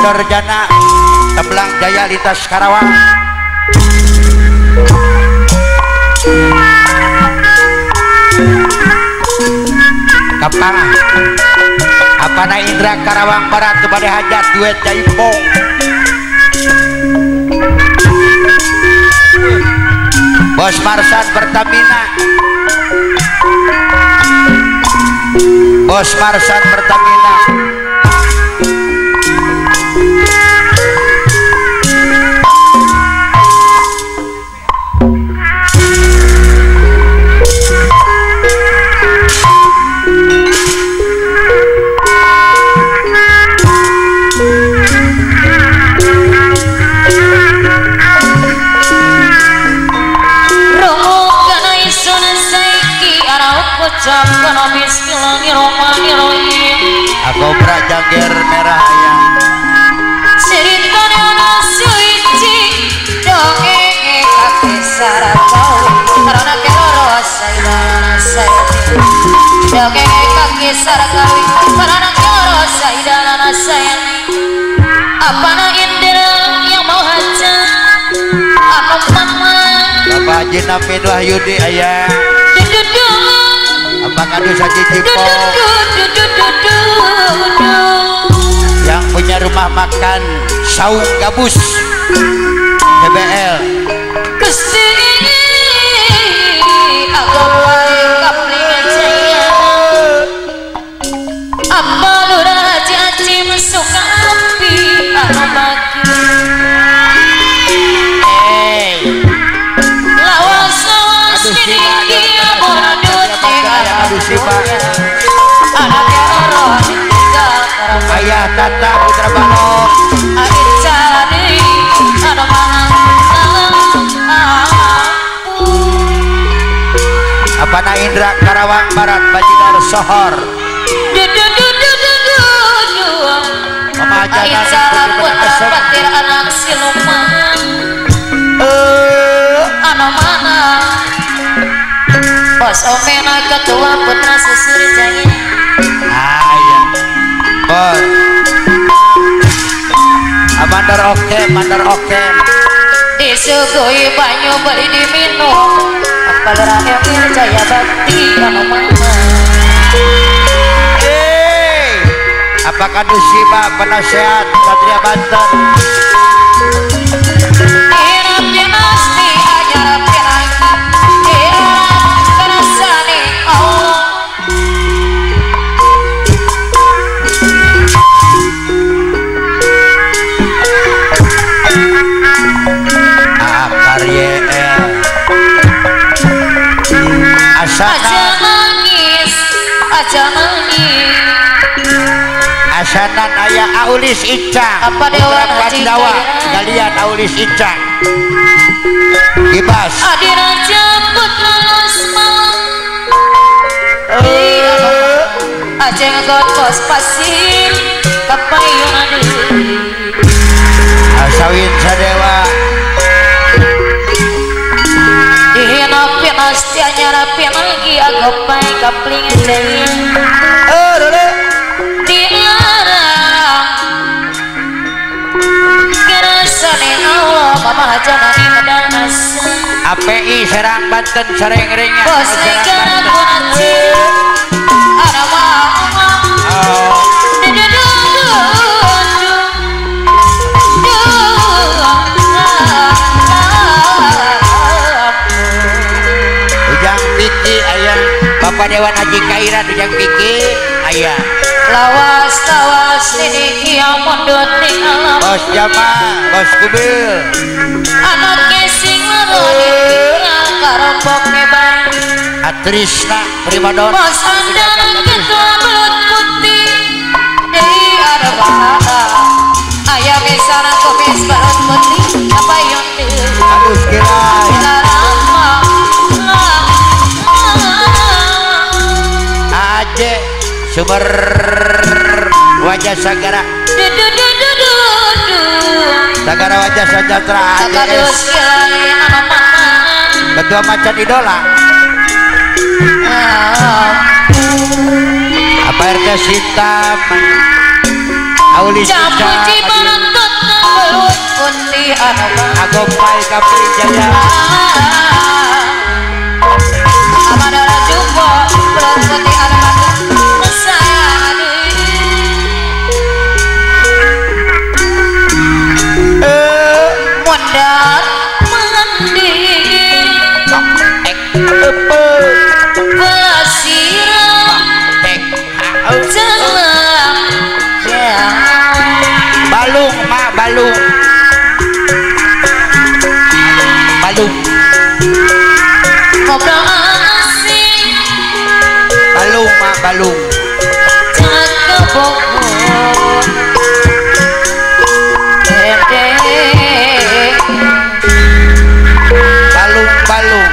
Jana Tebelang Jaya lintas Karawang. Kapang Apana Indra Karawang Barat kepada hajat duet Jaipong. Bos Marsan Pertamina. Bos Marsan Pertamina. Aku jangger merah ayam. Ceritanya ana suci dongeng kakek sarakau karena keloro saidana sayati. Dongeng kakek sarakawi karena keloro saidana sayati. Apana indera yang mau hajat anu mama. Bapak Haji Namin Wahyudi ayah. Abang Adu Saji Cipo yang punya rumah makan Saung Gabus TBL. Gusti aku kaplingan jaya apa lurah haji acim suka api anu bagi lawas lawas ini Ayah Tata Putra Balok. Apana Indra Karawang Barat Bajidor Sohor. Mama Jana Putra Patir anak siluman. Anu mana Bos Omena ketua Putra Susur Jaya. Ayah Bos Bandar oke, bandar oke. Disuguhi banyu beli diminum. Apalera Emir Jaya Bakti anu mama. Hey, apakah Dusiba penasehat Satria Banten? Aja nangis, aja nangis. Asanan ayah Aulis Icang. Apa Dewan Haji Pandawa kalian Aulis Icang. Ibas. Adi Raja Putra Lasma. Ajeng got bos pasir kapayung adu. Asawin Sadewa. Nyarapi lagi agopai kapling jaya dilarang kerasane Allah mama janani medal asa API Serang Banten sereng ringnya bos negara kunci ada mama Bapak Dewan Haji Kairan Ujang Piki ayah lawas lawas ini yang mondot di alam bos Jama bos Kubil anak kesing loro karompok ngebar Atrisna primadona bos andana ketua belut putih di ada bahana ayah besana kumis belut putih apa yang di halus kira sumber wajah sagara sagara wajah sejahtera AJS ketua macan idola apa RT Hitam Japuji menuntut belut putih anu Agopai Kapri Jaya Amadara jumbo belut putih anu Mesani Mondar mandir Pasirah Jalan Balung ma balung balung ngobrol asing balung ma balung cakep Bogor balung balung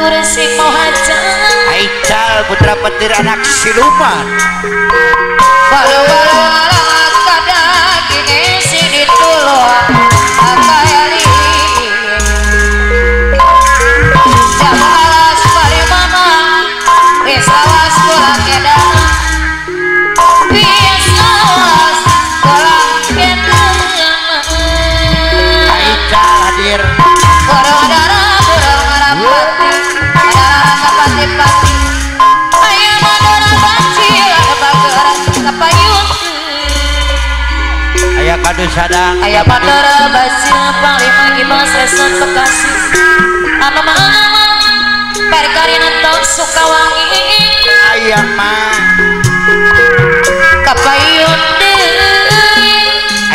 kursi mohaja Aical putra petir anak siluman balu-balu ala kada kini sini tuluang akayali jamu alas palimana wisawas pulang edan wisawas pulang edan Aical hadir Aya kadu sadang Aya Mandora Basil Panglima Gimas Reson Bekasi Anu mama Perkarina Tok Sukawangi Aya mah Kapayun deui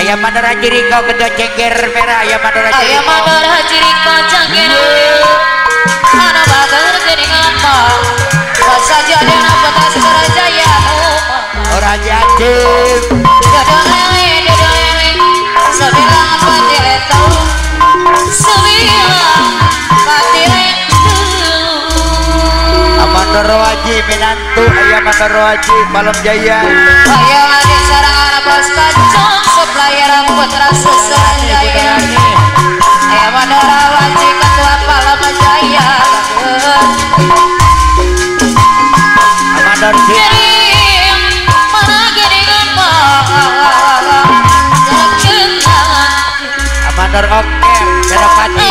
Aya Mandora Jiriko ketua cengker merah Aya Mandora Jiriko Aya Mandora Jiriko cengker merah Anu bager geuning apa Wasajadana bekas Rajaya Raja Aceh Dodo lewe dodo lewe Sebilang pati letu Sebilang pati letu Amandoro Haji minantu Aya Mandoro Haji Malam Jaya Aya adi sarang anak bos kacang Supplier putra Susuran Jaya Aya Mandoro Haji ketua Palam Jaya Amandoro Amandor oke, Senopati.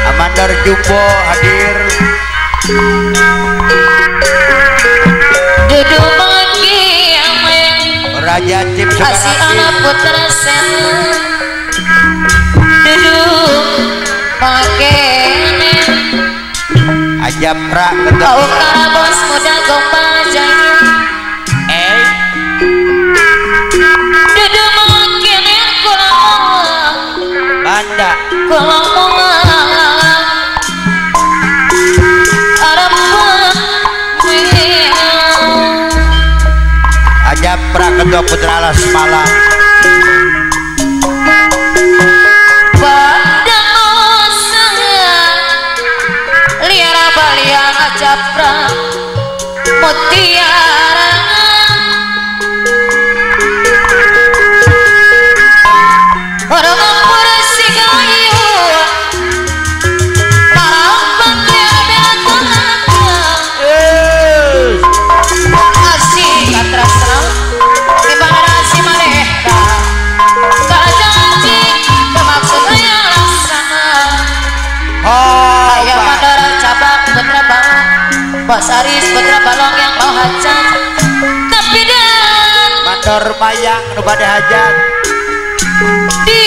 Amandor Jumbo hadir. Raja Cip Sukarati. Putra Sena. Duduk pakene Ajapra kau karabos muda gombal jaya duduk makene kula banda kula Arab Ajapra ketua putra Alas Malang Japra mutiara orang pursi kayu asih katrasna di nasi manehna kala janji kemaksud hayang laksana ayah Mandora cabang putra bang Bos Aris putra balong yang mau hajat tapi dan Mandor mayang nu bade hajat di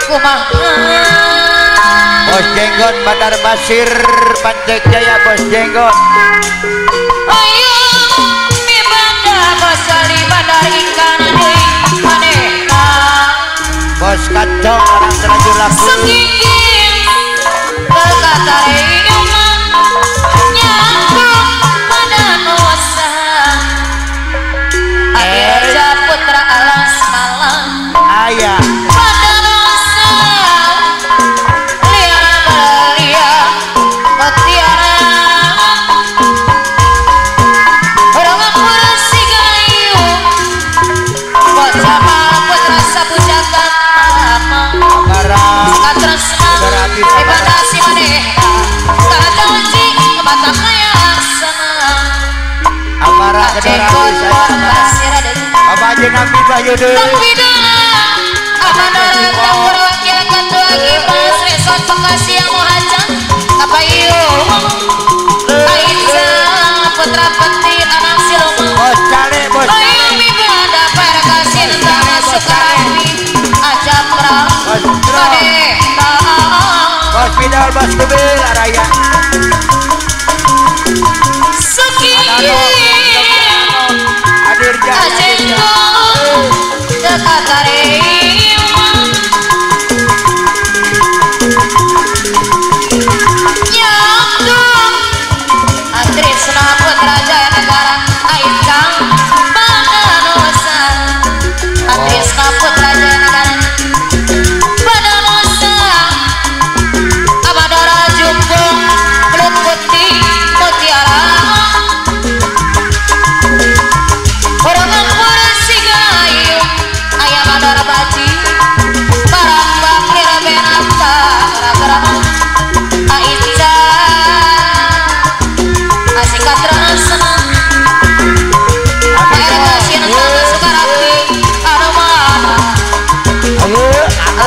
kumaha Bos Jenggot Bandar Basir Pancek Jaya Bos Jenggot ayo mi banda bos Ali bandar ikan deui manehna Bos Kacong orang terlanjur laku Sengigin berkata Putra Alas Malang Ayah pada dosa Batak laksana Amara kedorang Bapak Haji Nabi Bayu deui Amanara Takur Wakil Ketua Gibas Resort Bekasi yang Muhajan Kapayu Aiza Putra Petir Anak Siluman Bos Cale Bos Ayo Mibada Perkasin Tanah Sukarapi Ajapra Kadeta Bos Fidel Bos Kubil Araya Suki Adirja Ajengko Tekatarima Nyamdung Atrisna Putra Jaya Negara Aicang Bananusa Atrisna Putra Jaya Negara Bananusa Abadara Jumbung Belut Putih Mutiara Orangan Sigayu Ayam Adara Baji Barang Bakir Benata Gara-gara Aica Asika Trasana Air Kasih Nana Sukarapi Aromana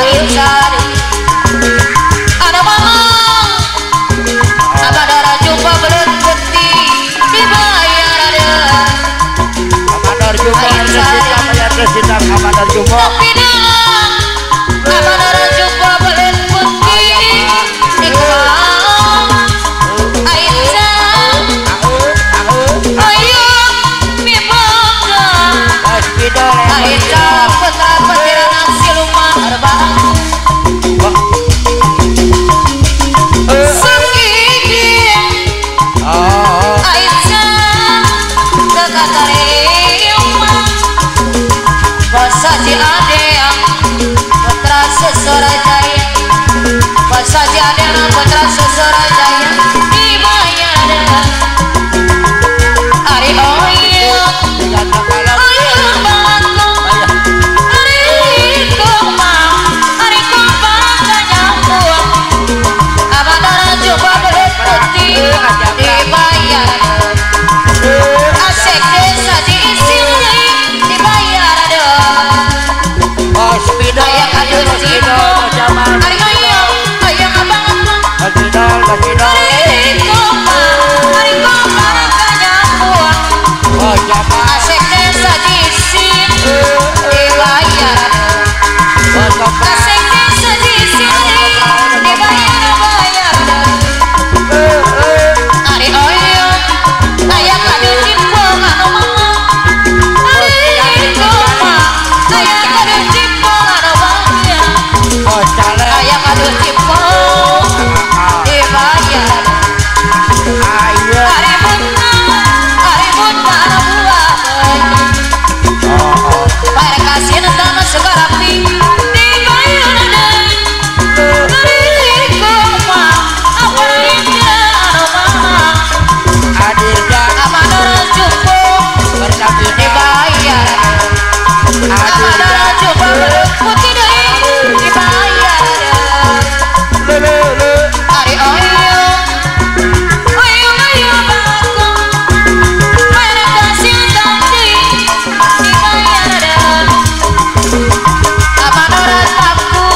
Aica Aromana Abadara Jumpa Belut Putih Dibayar ada Amador Jumbo Amador Jumbo Amador Jumbo belut putih dikuang Aiza Ayo mibangga Aiza putra petir anak siluman arbaan Sengigi Aiza Kekatarima Basaji Adea Putra Susura Jaya Basaji Adea Putra Susura Jaya Dibayar Ari Oyo Oyo Bako Ari Koma Ari Koma Kanyambuang Abadara Jumpa Belut Putih Dibayar Asek desa diisi dibayar Ayah kadus cipong Ari ayo Ayah abang abang Ari koma Ari koma kanyambuang Asek desa diisi dibayar Asek desa diisi dibayar bayar Ari oyo Ayah kadus cipong anu mama Ari koma Ayah kadus cipong anu mama Ayah kadus cipong dibayar Ari bunda Ari bunda anu buah Bayar kasih nentang Sukarapi dibayar Ari koma Apa indah anu mama Amadora Jumbo dibayar Amadora Jumbo belut putih deui dibayar Ari oyo oyo oyo bako Bayar kasih tadi dibayar Amadora taku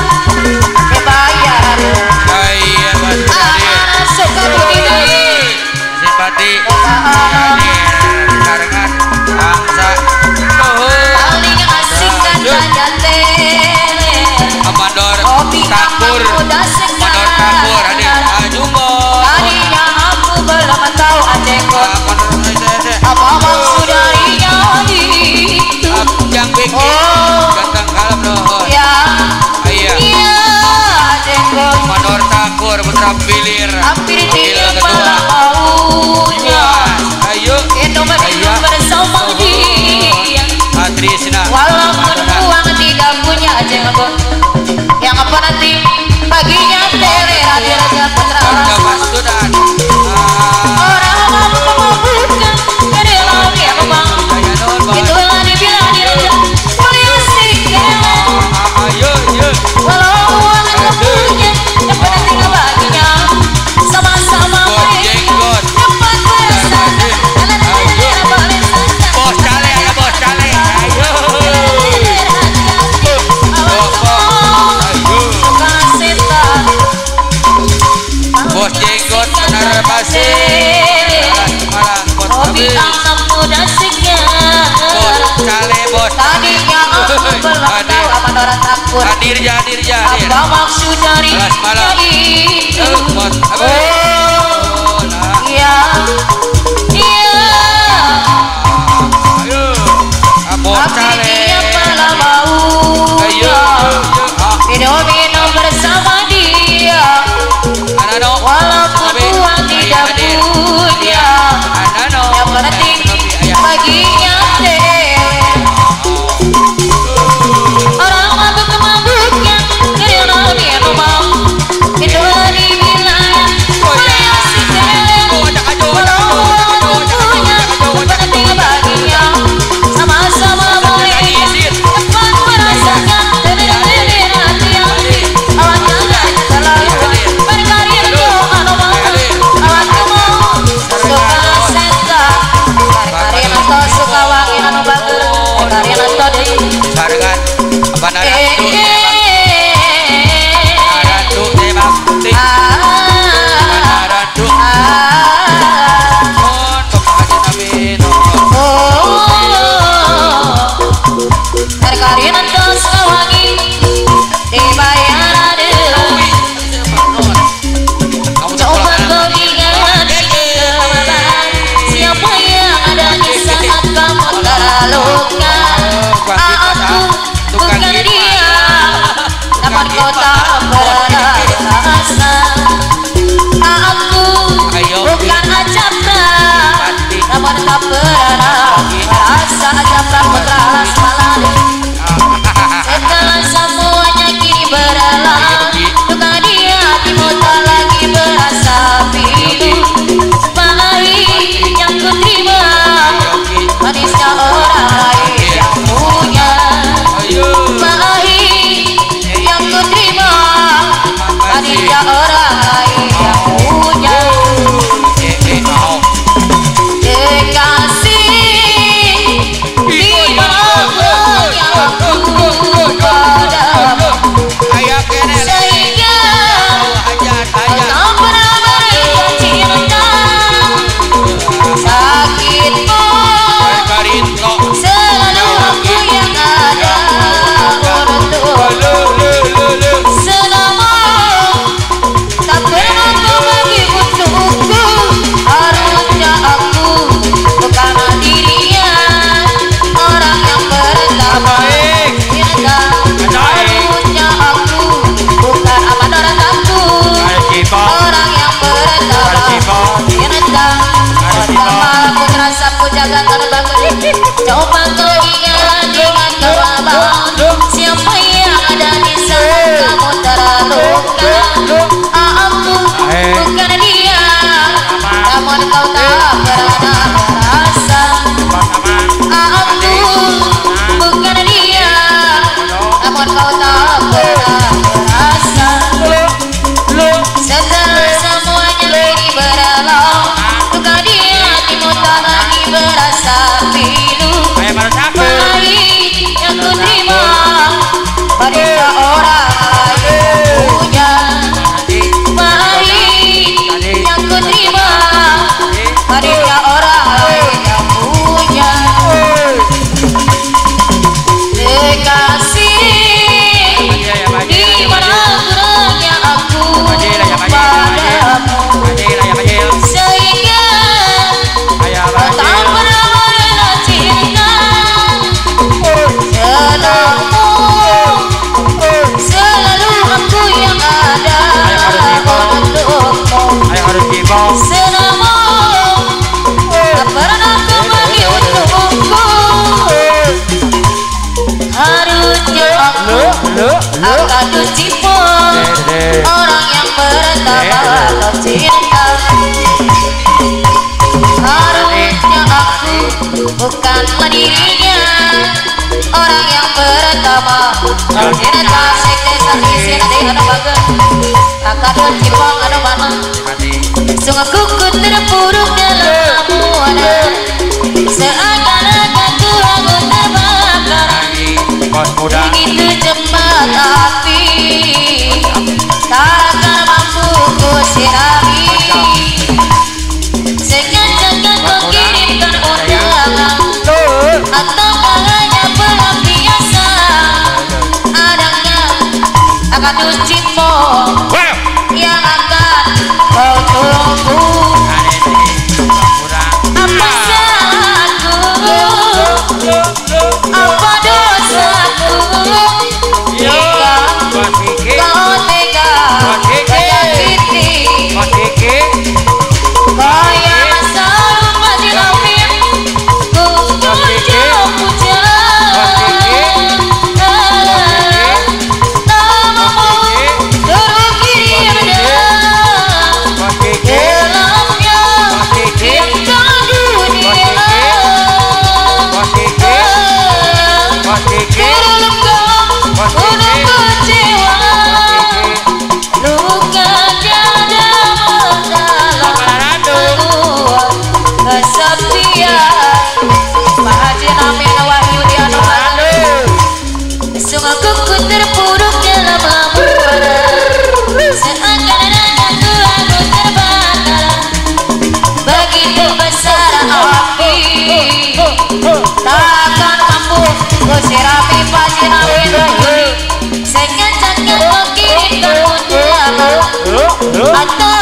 dibayar Amanah suka budi deui Simpati karengan bangsa paling asik kan jajate Amandor Kopi Takur amat muda Amandor Takur sekarang hadir Jumbo Tadinya aku belum tahu Acekot apa maksud darinya itu Yang bikin ganteng kalem nuhun ya iya iya Acekot Amandor Takur putra Bilir hampir Wakil dia Ketua maunya. Bandar Pasir. Hobi anak muda segar. Cale bos. Tadinya aku belum tahu apa orang takut. Hadir ya, hadir ya. Apa maksud dari itu? Oh, iya, iya. Tapi dia malah mau minum-minum bersama dia. Walaupun uang tidak punya, yang penting baginya dewe. Orang mabuk-mabuknya karena minum itulah dibilang boleh si dewe. Walau punya, yang penting baginya sama-sama boleh. Cepat merasakan lebih-lebih hati awak jangan terlalu berkarir awak mau suka senta berkarir atau suka wangi anu bager berkarir atau deui barengan Aku bukan dia, namun kau tak pernah merasa. Aku bukan Ajabra, namun tak pernah merasa. Ajabra putra Lasmalan. Setelah semuanya kini berlalu, duka di hatimu tak lagi berasa pilu. Pahit yang ku terima, manisnya orang lain yang punya. Pahit yang ku terima, manisnya orang lain yang punya. Kekasih, di mana yang aku padamu, sehingga kau tak pernah berikan cinta. Sakitmu selalu aku yang ada untukmu. Selama tak pernah kau bagi untukku, harusnya aku bukan dirinya orang yang pertama. Harusnya aku bukan apa orang aku, orang yang pertama. Pertama putra sapu jagat terbangun. Coba kau ingat dengan kau, siapa yang ada di saat kamu terluka. Aku bukan dia, namun kau tak pernah merasa. Aku bukan dia, namun kau tak pernah merasa. Setelah semuanya kini berlalu, duka di hatimu tak lagi berasa pilu. Pahit yang ku terima, manisnya orang lain punya. Pahit yang ku terima, manisnya orang lain yang punya. Kekasih, di mana kurangnya aku padamu, sehingga kau tak pernah pernah cinta. Senangmu selalu aku yang ada untukmu. Senangmu tak pernah kau bagi untukku. Harusnya aku akan tercipu orang yang pertama kau cinta. Harusnya aku bukanlah dirinya orang yang pertama kau cinta. Sekte sati sinate anu bager kakak cipong anu mana. Sungguh ku terpuruk dalam amuan, seakan-akan ku hangus terbakar. Begitu cepat api takkan mampu ku sirami. Kadus cinta yang akan kau tunggu. Apa salahku, apa dosaku, jika kau tega menyakiti. Kaya selalu majinawin ku puja-puja. Namamu terukir gelapnya hingga dunia. Terluka penuh kecewa, luka tiada mendalam, membuat kesepian. Pak Haji Namin Wahyudi Anwar. Sungguh ku terpuruk dalam lamunan, seakan-akan aku terbakar. Begitu besar api, takkan mampu ku sirami. Pak Haji Namin Wahyudi, sengaja kau kirimkan untukmu atau